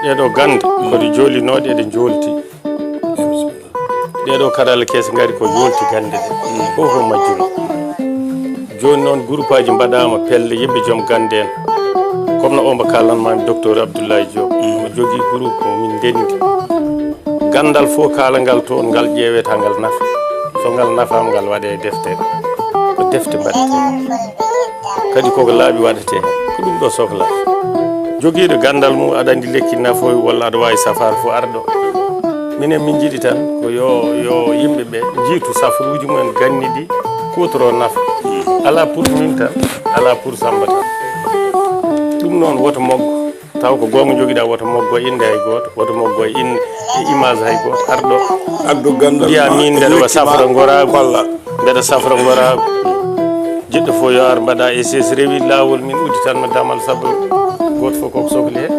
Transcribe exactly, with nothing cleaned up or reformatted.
Ɗeɗo gande ko ɗe jolinooɗe, eɗe jolti. Ɗeɗo karalla keese ngari ko yolti gande ɗe. Fof ko majjum. Joni noon, groupeaji mbaɗama pelle, yimɓe joom gande en. Comme no omba kalan mami, docteur Abdoulaye Diop, omo jogii groupe mo min ndendi. Gandal fof kala ngal toon, ngal ƴeeweta, ngal nafa. So ngal nafama, ngal waɗe e deftere. Ko defte mbaɗete. Kadi koko laaɓi waɗete. Ko ɗum ɗo sohla. Jogiiɗo gandal mum, aɗa andi lekki nafoy, walla aɗa wawi safar fof arɗo. Minen min jiɗi tan ko yo, yo yimɓe ɓe jiitu safaruuji mumen ganni ɗi, kutoro nafa. Ala pour min tan, ala pour Samba tan. Ɗum noon woto moggo. Taw ko goonga jogiɗa, woto moggo inde hay gooto, woto moggo in-, e image hay gooto. Arɗo. Addu gandal mbiya ma, min mbeɗa wa lekki ma, safra ngoraagu. Kolla. Mbeɗa safra ngoraagu. Jiɗɗo fof yo ar mbaɗa e ses rewi laawol, min udditanma damal sabu gooto fof koko sohli heen.